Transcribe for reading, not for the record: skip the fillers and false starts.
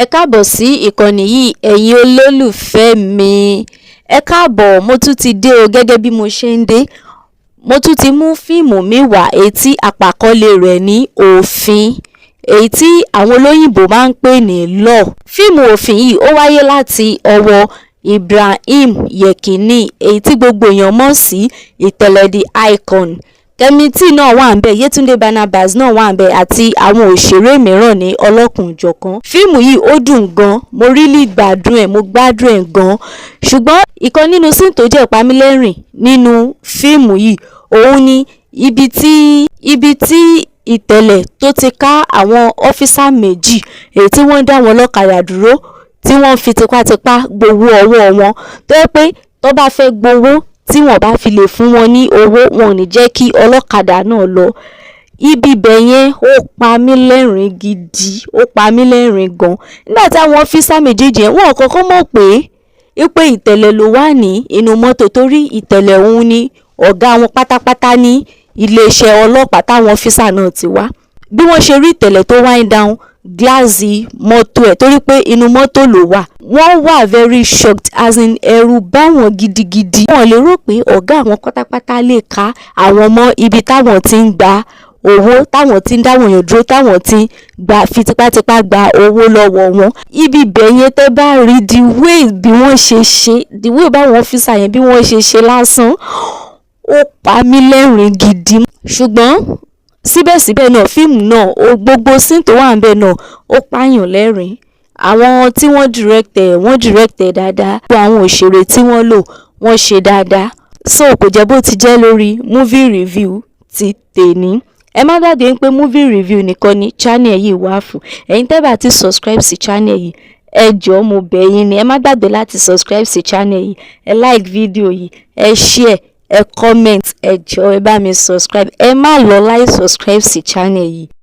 Ẹ káàbọ̀ sí ìkànnì yìí, ẹ̀yin olólùfẹ́ mi. Ẹ káàbọ̀, mo tún ti dé o gẹ́gẹ́ bí mo ṣe ń dé. Mo tún ti mú fíìmù mi wá, èyí tí àpàkọ́lé rẹ̀ ní Òfin, èyí tí àwọn olóyìnbó máa ń pè ní Law. Fíìmù Òfin yìí, ó wáyé láti ọwọ́ Ibrahim Yekini, èyí tí gbogbo èèyàn mọ̀ sí Ìtẹ̀lẹ̀ the Icon. Kẹ́mi T náà wà níbẹ̀, Yétúndé Barnabas náà wà níbẹ̀, àti àwọn òṣèré mìíràn ní ọlọ́kan-ò-jọ̀kan. Fíìmù yìí, ó dùn gan, mo really gbádùn ẹ̀, mo gbádùn ẹ̀ gan. Ṣùgbọ́n ìkan nínú scene tó jẹ́ ìpamílẹ́rìn nínú fíìmù yìí, òun ni ibi tí Ìtẹ̀lẹ̀ tó ti ká àwọn officer méjì, èyí tí wọ́n ń dá wọn lọ́kadà dúró, tí wọ́n fi tipátipá gbowó ọwọ́ wọn, tó jẹ́ pé tó bá fẹ́ gbowó, tí wọ́n bá fi lè fún wọn ní owó, wọn ò ní jẹ́ kí ọlọ́kadà náà lọ. Ibi ibẹ̀ yẹn, ó pa mí lẹ́rìn gidi, ó pa mí lẹ́rìn gan. Nígbà tí àwọn officer méjèèjì yẹn, wọn kọ́kọ́ mọ̀ pé Ìtẹ̀lẹ̀ ló wà ní inú mọ́tò, torí Ìtẹ̀lẹ̀ òun ni ọ̀gá wọn pátápátá ní iléeṣẹ́ ọlọ́pàá táwọn officer náà ti wá. Bí wọ́n ṣe rí Ìtẹ̀lẹ̀ tó wind down glass mọ́tò ẹ̀, torí pé inú mọ́tò ló wà, wọ́n wà very shocked, as in ẹ̀rù bá wọn gidigidi. Wọ́n lè rò pé ọ̀gá àwọn pátápátá lè ká àwọn mọ́ ibi táwọn ti ń gba owó, táwọn ti ń dáwọn èèyàn dúró, táwọn ti ń gba, fi tipátipá gba owó lọ́wọ́ wọn. Ibi ibẹ̀ yẹn, tẹ́ bá rí the way bí wọ́n ṣe ṣe, the way báwọn officer yẹn bí wọ́n ṣe ṣe lásán, ó pa mí lẹ́rìn gidi. Ṣùgbọ́n síbẹ̀síbẹ̀ náà, fíìmù náà ó, gbogbo scene tó wà níbẹ̀ náà, ó pààyàn lẹ́rìn. Àwọn tí wọ́n direct ẹ̀, wọ́n direct ẹ̀ dáadáa. Gbogbo àwọn òṣèré tí wọ́n lò, wọ́n ṣe dáadáa. So kò jẹ́ bó ti jẹ́ lórí movie review ti tèní. Ẹ má gbàgbé pé movie review nìkan ni channel yìí wà fún. Ẹ̀yin tẹ́ bá ti subscribe sí channel yìí, ẹ jọ̀ọ́, mo bẹ̀ yín ni, ẹ má gbàgbé láti subscribe sí channel yìí. Ẹ like video yìí, ẹ share, ẹ comment. Ẹ jọ̀ọ́, ẹ bá mi subscribe. Ẹ má lọ láì subscribe sí channel yìí.